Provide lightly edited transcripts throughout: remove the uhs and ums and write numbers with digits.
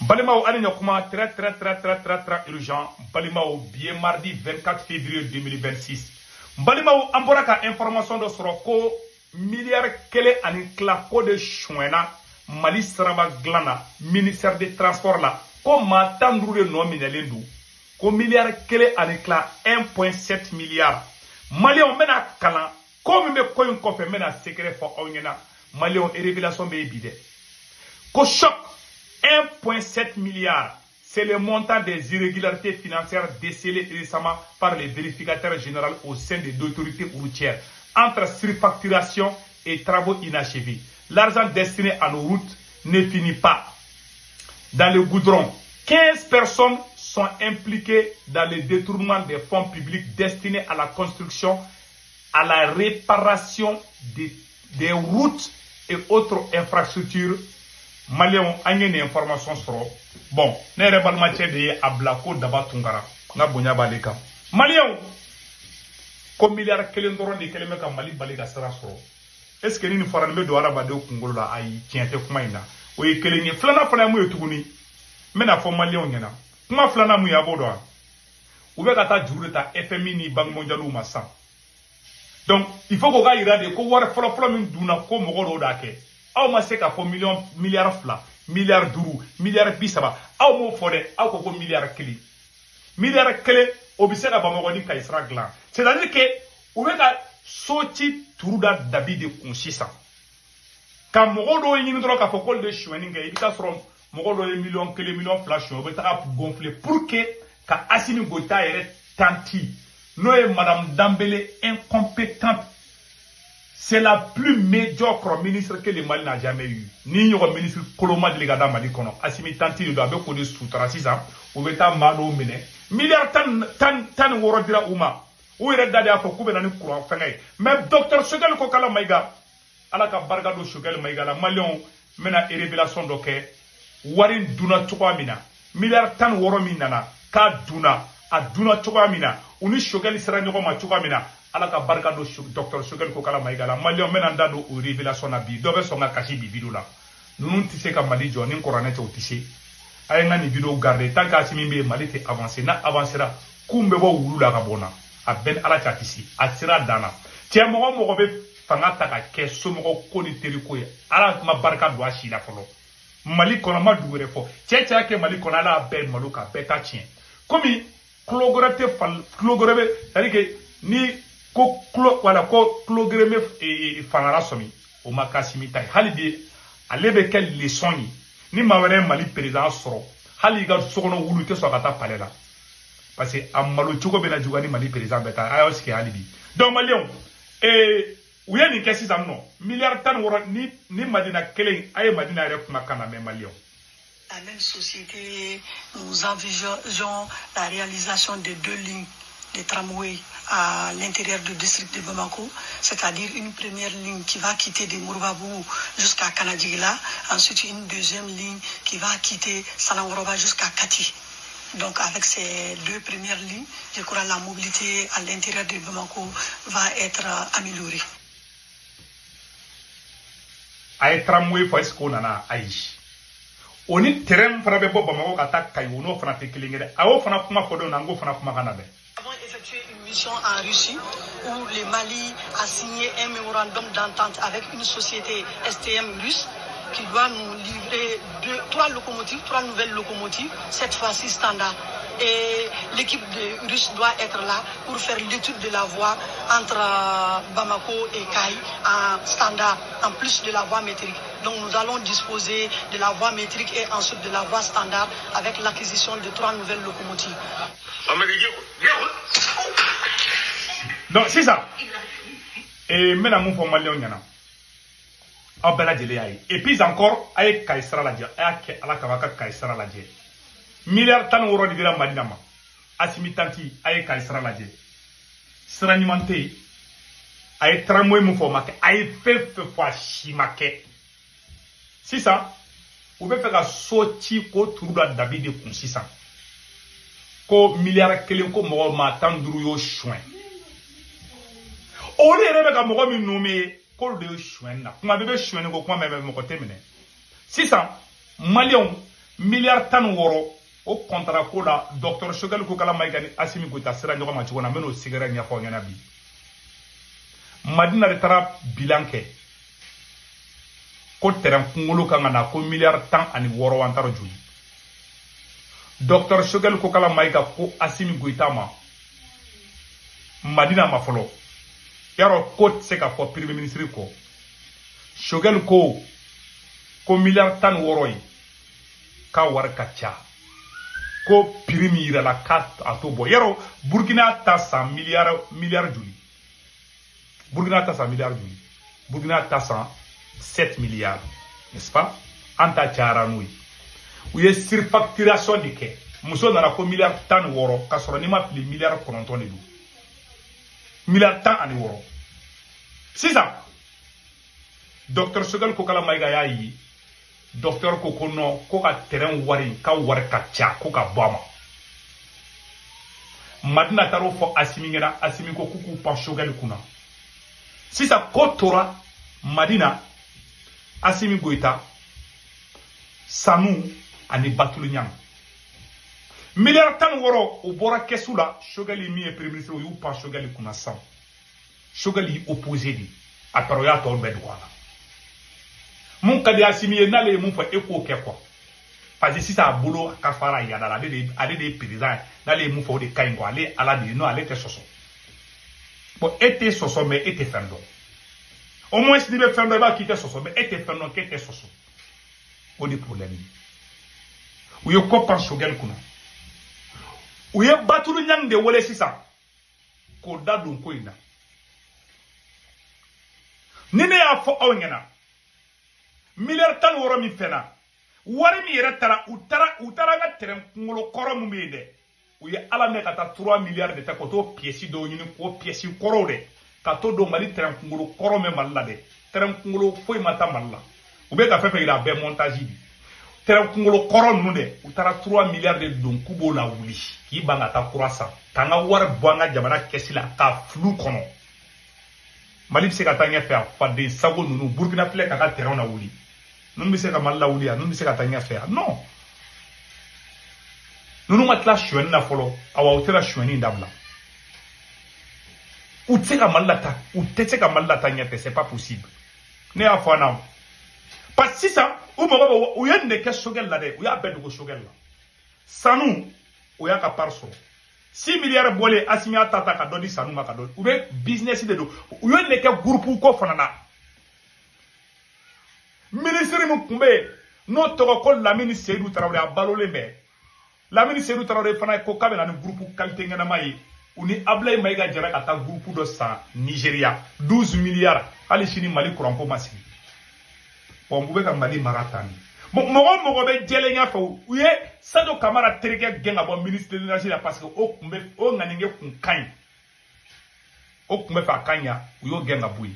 Balimaw, ani ɲɔkuma, très très très très très très urgent. Balimaw, bi ye mardi 24 février 2026. Balimaw, an bɔra ka information dɔ sɔrɔ ko miliyari 1 ani tila ko de suɲɛna Mali siraba dilan na, ministère des Transports la, ko maa 15 de nɔ minɛlen don, ko miliyari 1 ani tila, 1.7 miliyari. Maliyɛnw, n bɛna kalan ko min bɛ ko in kɔfɛ, n bɛna secret fɔ aw ɲɛna. Maliyɛnw, révélation bɛ yen bi dɛ. Ko choc, 1.7 milliards, c'est le montant des irrégularités financières décelées récemment par les vérificateurs généraux au sein des autorités routières, entre surfacturation et travaux inachevés. L'argent destiné à nos routes ne finit pas dans le goudron. 15 personnes sont impliquées dans le détournement des fonds publics destinés à la construction, à la réparation des routes et autres infrastructures. Maliyɛnw, an ye nin information sɔrɔ. Bon, ne yɛrɛ balimacɛ de ye a bila ko Daba Tunkara, n ka bonya b'ale kan. Maliyɛnw, ko miliyari 1 dɔrɔn de kɛlen bɛ ka Mali bali ka sira sɔrɔ. Est ce que ni nin fɔra, nin bɛ don hadamadenw kunkolo la? Ayi, tiɲɛ tɛ kuma in na. O ye kelen ye. Filanan fana ye mun ye tuguni? N bɛna fɔ maliyɛnw ɲɛna. Kuma filanan mun ye, a b'o dɔn wa? U bɛ ka taa juru de ta FMI ni Banque mondiale ma sisan. Donc il faut k'o ka yira de ko wari fɔlɔfɔlɔ min dunna, ko mɔgɔ dɔw d'a kɛ. Aw ma se k'a fɔ miliyɔn, miliyari 2, miliyari 5, miliyari 30, aw m'o fɔ dɛ. Aw ko ko miliyari 1. Miliyari 1, o bɛ se ka Bamakɔ ni Kayi sira dilan. C'est à dire que u bɛ ka so ci turu da dabi de kun sisan, ka mɔgɔ dɔw ɲini dɔrɔn k'a fɔ k'olu de sonyɛni kɛ. I bɛ taa sɔrɔ mɔgɔ dɔw ye miliyɔn 1, miliyɔn 2 suɲɛ, u bɛ taga gonfler pour que ka Asimi Goïta yɛrɛ tanti, n'o ye Madame Dambélé, incompétente. C'est la plus médiocre ministre que le Mali n'a jamais eu. Ni ɲɔgɔn ministre kolon ma deli ka da Mali kɔnɔ. Asimi tanti de don, a bɛ k'o de sutura sisan. U bɛ taa maa dɔw minɛ. Miliyari 16 dira u ma. U yɛrɛ da de y'a fɔ k'u bɛ na ni courant fɛngɛ ye. Mais docteur Choguel Kokalla Maïga, Ala ka barika don Choguel Maïga la. Maliyɛnw, n bɛna révélation dɔ kɛ. Wari in dunna cogoya min na, miliyari 16 min nana k'a dunna, a dunna cogoya min na, u ni Choguel sera ɲɔgɔn ma cogoya min na, Ala ka barika don docteur Choguel Kokalla Maïga la. Maliyɛnw, n bɛna n da don o révélation na bi. Dɔ bɛ sɔn ka kasi bi vidéo la. Ninnu tɛ se ka Mali jɔ ni kuranɛ cɛ, u tɛ se. A ye n ka nin vidéo garder. Tant que Asimi bɛ yen, Mali tɛ avancer. N'a avancera, kun bɛ bɔ wulu la ka bɔ n na. A bɛɛ ni Ala cɛ, a tɛ se, a sira dan na. Cɛ, mɔgɔ mɔgɔ bɛ fanga ta ka kɛ somɔgɔ ko ni teri ko ye, Ala ma barika don a si la fɔlɔ Mali kɔnɔ. Ma dugu wɛrɛ fɔ, cɛ cɛ y'a kɛ Mali kɔnɔ, Ala y'a bɛɛ malo k'a bɛɛ ta tiɲɛ. Komi kulo wɛrɛ tɛ fal, kulo wɛrɛ bɛ, c'est à dire que ni ko kulo, wala ko kulo gɛrɛ bɛ fanga la sɔmi, o ma k'Asimi ta ye. Hali bi ale bɛ kɛ leçon ye. Ni maa wɛrɛ ye Mali président sɔrɔ, hali i ka sokɔnɔ wulu, i tɛ sɔn ka taa palais la, parce que a malo cogo bɛ na juguya ni Mali président bɛɛ ta. A y'aw sigi hali bi. Donc maliyɛnw, u ye nin kɛ sisan nɔ, miliyari 16 ni Madina kelen. A ye Madina yɛrɛ kumakan lamɛn, maliyɛnw. La même société, nous envisageons la réalisation de deux lignes de tramway à l'intérieur du district de Bamako, c'est-à-dire une première ligne qui va quitter de Mouroubabougou jusqu'à Kanadjigila, ensuite une deuxième ligne qui va quitter Sanankoroba jusqu'à Kati. Donc avec ces deux premières lignes, je crois que la mobilité à l'intérieur de Bamako va être améliorée. A ye tramway fɔ, est ce que o nana? Ayi. O ni train fana bɛ bɔ Bamakɔ ka taa Kayi, o n'o fana tɛ kelen ye dɛ. A y'o fana kuma fɔ don na, n k'o fana kumakan na dɛ. Nous avons effectué une mission en Russie où le Mali a signé un mémorandum d'entente avec une société STM russe qui doit nous livrer deux, trois locomotives, trois nouvelles locomotives, cette fois-ci standard. Et l'équipe de russe doit être là pour faire l'étude de la voie entre Bamako et Kayes en standard, en plus de la voie métrique. Donc nous allons disposer de la voie métrique et ensuite de la voie standard avec l'acquisition de trois nouvelles locomotives. Donc sisan, n bɛna mun fɔ maliyɛnw ɲɛna? Aw bɛɛ lajɛlen y'a ye. Et puis encore, a ye Kayi sira lajɛ. A y'a kɛ Ala kama, a ka Kayi sira lajɛ. Miliyari 16 de dira Madina ma, Asimi tanti. A ye Kayi sira lajɛ, sira ɲuman tɛ yen. A ye tramway mun fɔ, o ma kɛ. A ye fɛn fɛn fɔ, a si ma kɛ. Sisan u bɛ fɛ ka so ci k'o turu da dabi de kun sisan, ko miliyari 1, ko mɔgɔ maa 15 y'o suɲɛ. Olu yɛrɛ bɛ ka mɔgɔ min nommé, k'olu de ye suɲɛni na. Kuma bɛɛ bɛ suɲɛni ko kuma mɛn, mɔgɔ tɛ minɛ. Sisan maliyɛnw, Miliyari 16, o contrat ko la, docteur Choguel Kokalla Maïga ni Assimi Goïta sera ɲɔgɔn ma cogo min na, n bɛn'o sɛgɛrɛ ɲɛfɔ aw ɲɛna bi. Madina de taara bilan kɛ ko terrain kunkolo kan ka na ko miliyari 16, an taara joli. Docteur Choguel Kokalla Maïga ko Assimi Goïta ma, Madina ma fɔlɔ, yarɔ ko tɛ se ka fɔ premier ministre kɔ. Choguel ko miliyari 16 ye, k'a wari ka ca, ko prix min yirala k'a a t'o bɔ. Yarɔ Burkina ta san miliyari joli? Burkina ta san miliyari joli? Burkina ta san 7 milliards, n'est-ce pas? An ta cayara n'o ye. U ye surfacturation de kɛ. Muso nana ko miliyari 16, k'a sɔrɔ n'i ma fili miliyari 9 de don, miliyari 16. Sisan docteur Choguel Kokalla Maïga y'a ye, docteur ko non, ko ka terrain wari, ka wari ka ca, ko ka bɔ a ma. Madina taar'o fɔ Assimi ɲɛna. Assimi ko k'u k'u pan Choguel kunna. Sisan ko tora Madina, Assimi Goïta, Sanu ani Batulu Ɲang. Miliyari 16, o bɔra kɛsu la. Choguel min ye premier ministre, o y'u pan Choguel kunna. Sisan Choguel y'i opposé de, a taara o y'a tɔ bɛɛ dogo a la. Mun ka di Assimi ye, n'ale ye mun fɔ, e k'o kɛ quoi, parce que sisan a bolo a ka fara yada la, ale de ye président ye. N'ale ye mun fɔ, o de ka ɲi quoi. Ale ye ala de ye. Non, ale tɛ sɔsɔ. Bon, e tɛ sɔsɔ, mais e tɛ fɛn dɔn. Au moins n'i bɛ fɛn dɔn, i b'a k'i tɛ sɔsɔ, mais e tɛ fɛn dɔn k'e tɛ sɔsɔ, o de problème ye. U ye ko pan Choguel kunna. U ye Batulu Ɲangi de wele sisan k'o da don ko in na. Ni ne y'a fɔ aw ɲɛna, miliyari 16 min fɛnna, wari min yɛrɛ taara, u taara an ka terrain kunkolo kɔrɔ min bɛ yen dɛ, u ye ala minɛ ka taa 3 milliards de ta ka t'o pièce dɔw ɲini, k'o pièce kɔrɔw dɛ, ka t'o don Mali terrain kunkolo kɔrɔ min Mali la dɛ. Terrain kunkolo foyi ma taa Mali la. U bɛ ka fɛn fɛn yira, a bɛɛ montage de. Terrain kunkolo kɔrɔ ninnu dɛ, u taara 3 milliards de don k'u b'o lawuli, k'i ban ka taa kura san, k'an ka wari bɔ an ka jamana kɛsi la k'a fulu kɔnɔ. Mali bɛ se ka taa ɲɛfɛ a faden sago ninnu? Burukina filɛ k'a ka terrain lawuli. Ninnu bɛ se ka Mali lawuli yan? Ninnu bɛ se ka taa ɲɛfɛ yan? Non, ninnu ma tila sonyɛni na fɔlɔ. Awa, u tɛna sonyɛni dabila. U tɛ se ka Mali lata, u tɛ se ka Mali lata ɲɛfɛ, c'est pas possible. Ne y'a fɔ an na, parce que sisan u mago bɛ, u ye nin de kɛ Choguel la dɛ, u y'a bɛɛ dogo Choguel la. Sanu, o y'a ka part sɔrɔ, 6 milliards bɔlen. Assimi y'a ta ka dɔ di Sanu ma, ka dɔ. U bɛ business de don. U ye nin de kɛ groupe ko fana na. Ministre min tun bɛ yen, n'o tɔgɔ ko Lamini Seydou Tarawele, a balolen bɛ. Lamini Seydou Tarawele fana ko k'a bɛ na ni groupe qualité ɲɛnama ye. U ni Ablaye Mayiga jɛra ka taa groupe dɔ san Nigéria, 12 milliards. Hali sini Mali kuranko ma sigi. Bon, u bɛ ka Mali mara tan de. Bon, mɔgɔ o mɔgɔ bɛ jɛlenya fɛ, u ye Sadio Kamara terikɛ gɛn ka bɔ ministre de l'énergie la, parce que o tun bɛ o ŋaninkɛ kun ka ɲi, o tun bɛ fɛ a ka ɲa, u y'o gɛn ka bɔ yen.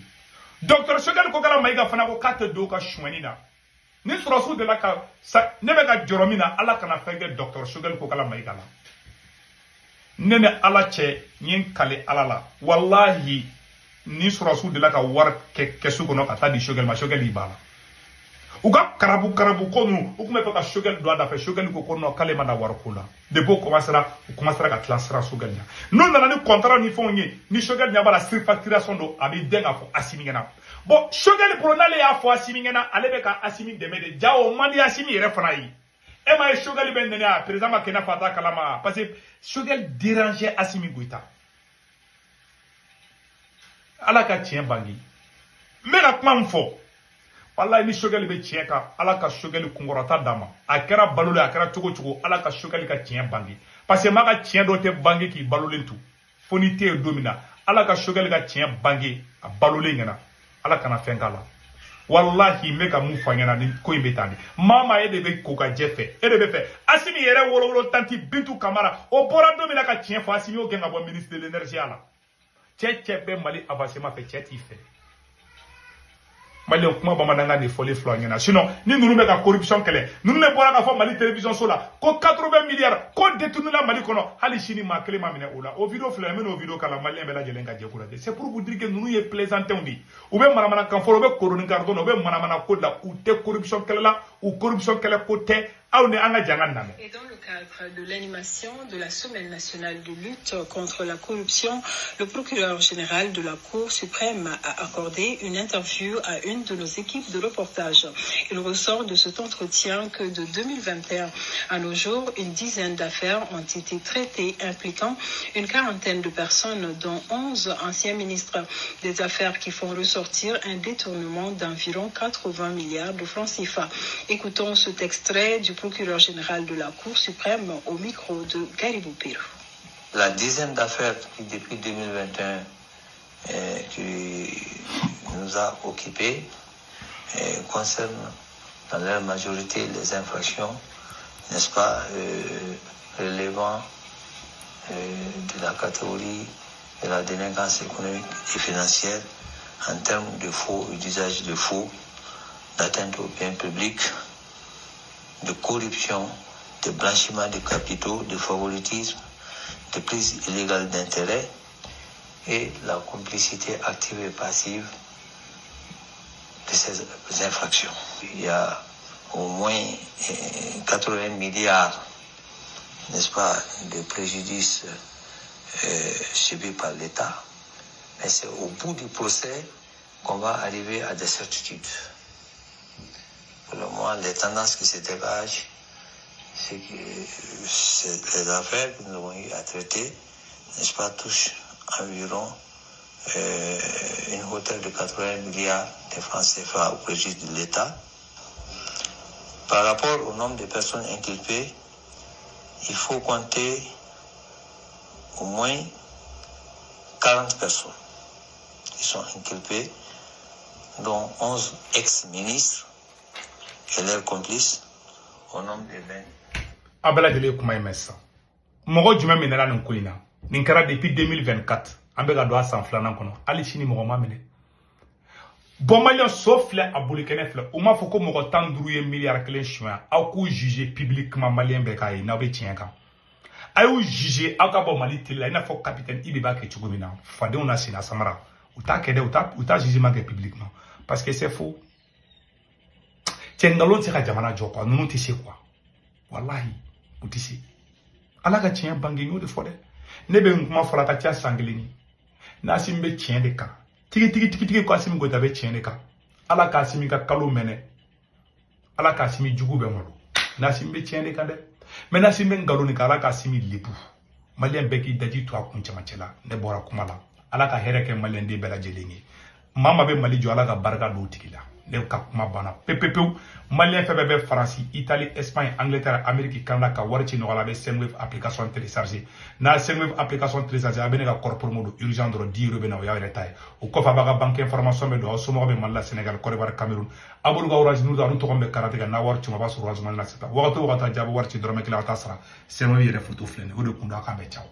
Docteur Choguel Kokalla Maïga fana ko k'a tɛ don ka sonyɛni na. Ni sɔrɔsiw de la ka sa, ne bɛ ka jɔrɔ min na, Ala kana fɛn kɛ docteur Choguel Kokalla Maïga la. Ne ni Ala cɛ, n ye n kale Ala la, walahi, ni sɔrɔsiw de la ka wari kɛ kɛsu kɔnɔ ka taa di Choguel ma, Choguel y'i ba la. U ka karabu karabu ko ninnu, u tun bɛ fɛ ka Choguel don a da fɛ. Choguel ko non, k'ale ma na wariko la. Depuis o commencera, u commencera ka tila sira Choguel ɲɛ. N'u nana ni contrat ni fɛnw ye, ni Choguel ɲɛ b'a la surfacturation don, a bɛ den k'a fɔ Assimi ɲɛna. Bon, Choguel bolo, n'ale y'a fɔ Assimi ɲɛna, ale bɛ ka Assimi dɛmɛ de. Ja o man di Assimi yɛrɛ fana ye. E ma ye, Choguel bɛ nɛnɛ, a président ma kɛ i n'a fɔ a t'a kalama, parce que Choguel dérangeait Assimi Goïta. Ala ka tiɲɛ bange. N bɛ ka kuma min fɔ, walayi, ni Choguel bɛ tiɲɛ kan, Ala ka Choguel kunkɔrɔta d'a ma. A kɛra balo la, a kɛra cogo cogo, Ala ka Choguel ka tiɲɛ bange, parce que maa ka tiɲɛ dɔ tɛ bange k'i balolen to, fo n'i tɛ yen don min na. Ala ka Choguel ka tiɲɛ bange a balolen ɲɛna. Ala kana fɛn k'a la. Walahi, n bɛ ka mun fɔ a ɲɛna, ni ko in bɛ tan de. Maa maa, e de bɛ ko ka jɛ fɛ, e de bɛ fɛ Assimi yɛrɛ wolowolo. Tanti Bintu Kamara, o bɔra don min na ka tiɲɛ fɔ, Assimi y'o gɛn ka bɔ ministre de l'énergie la. Cɛ cɛ bɛ Mali avancement fɛ, cɛ t'i fɛ. Maliyɛn, kuma bamanankan de fɔlen filɛ ɲɛna. Sinon ni ninnu bɛ ka corruption kɛlɛ, ninnu de bɔra k'a fɔ Mali télévision so la ko 80 milliards ko détourné la Mali kɔnɔ. Hali sini maa kelen ma minɛ o la. O vidéo filɛ, n bɛn'o vidéo kala, maliyɛn bɛɛ lajɛlen ka jɛ k'o lajɛ. C'est pour vous dire que ninnu ye plaisantinw de ye. U bɛ manamanakan fɔlɔ, u bɛ koroni karidɔn na, u bɛ manamana ko de la. U tɛ corruption kɛlɛ la, u corruption kɛlɛ ko tɛ. Aw ni an ka jan ka lamɛn. Et dans le cadre de l'animation de la Semaine nationale de lutte contre la corruption, le procureur général de la Cour suprême a accordé une interview à une de nos équipes de reportage. Il ressort de cet entretien que de 2021 à nos jours, une dizaine d'affaires ont été traitées impliquant une quarantaine de personnes, dont 11 anciens ministres. Des affaires qui font ressortir un détournement d'environ 80 milliards de francs CFA. Écoutons cet extrait du procureur général de la Cour suprême au micro de Garibou Pirou. La dizaine d'affaires qui, depuis 2021, qui nous a occupés, concerne dans leur majorité les infractions, n'est-ce pas, relevant de la catégorie de la délinquance économique et financière en termes de faux et d'usage de faux, d'atteinte aux biens publics, de corruption, de blanchiment de capitaux, de favoritisme, de prise illégale d'intérêts et la complicité active et passive de ces infractions. Il y a au moins 80 milliards, n'est-ce pas, de préjudices subis par l'État. Mais c'est au bout du procès qu'on va arriver à des certitudes. Pour le moment, les tendances qui se dégagent, c'est que les affaires que nous avons eu à traiter, n'est-ce pas, touchent environ une hauteur de 80 milliards de francs CFA au préjudice de l'État. Par rapport au nombre de personnes inculpées, il faut compter au moins 40 personnes qui sont inculpées, dont 11 ex-ministres et leurs complices, au nombre de 20. A bɛɛ lajɛlen ye kuma in mɛn sisan. Mɔgɔ jumɛn minɛla nin ko in na? Nin kɛra depuis 2024, an bɛ ka don a san filanan kɔnɔ, hali sini mɔgɔ ma minɛ. Bɔn, maliyɛn, so filɛ, a bolikɛnɛ filɛ. U m'a fɔ ko mɔgɔ 15 ye miliyari 1 suɲɛ. Aw k'u juger publiquement, maliyɛn bɛɛ k'a ye n'aw bɛ tiɲɛ kan. A y'u juger, aw ka bɔ Mali télé la, i n'a fɔ capitaine Ibi b'a kɛ cogo min na. Fadenw na senna samara, u t'a kɛ dɛ, u t'a jugement kɛ publiquement parce que c'est faux. Cɛ, nkalon tɛ se ka jamana jɔ quoi. Ninnu tɛ se quoi, walahi, u tɛ se. Ala ka tiɲɛ bange, n y'o de fɔ dɛ. Ne bɛ n kuma fɔla a ka ca san kelen ye n'Asimi bɛ tiɲɛ de kan tigi tigi tigi tigi, ko Asimi Goyita bɛ tiɲɛ de kan. Ala k'Asimi ka kalo mɛnɛ, Ala k'Asimi jugu bɛ malo n'Asimi bɛ tiɲɛ de kan dɛ. Mɛ n'Asimi bɛ nkalon de kan, Ala k'Asimi lebu. Maliyɛn bɛɛ k'i daji to a kun cɛmancɛ la. Ne bɔra kuma la. Ala ka hɛrɛ kɛ maliyɛnden bɛɛ lajɛlen ye. Maa maa bɛ Mali jɔ, Ala ka barika don o tigi la. Ne ka kuma banna pewu pewu. Maliyɛn fɛn fɛn bɛ Faransi, Italie, Espagne, Angleterre, Amérique, Canada, ka wari ci nɔgɔya la, a bɛ Sendwave application télécharger. N'a Sendwave application télécharger, a bɛ ne ka code promo don urgent dɔrɔn, 10 euros bɛ na, o y'aw yɛrɛ ta ye. O kɔfɛ, a b'a ka banque information bɛ don. Aw somɔgɔw bɛ Mali la, Sénégal, Côte d'Ivoire, Cameroun, a b'olu ka Orange Money, olu tɔgɔ bɛ carte kan. N'a wari ci ma, a b'a sɔrɔ Orange Money la sisan. Wagati o wagati, a jaabi wari ci dɔrɔmɛ 1, a t'a sara. Sendwave yɛrɛ photo filɛ nin ye, o de kun don. A k'an bɛn, ciao.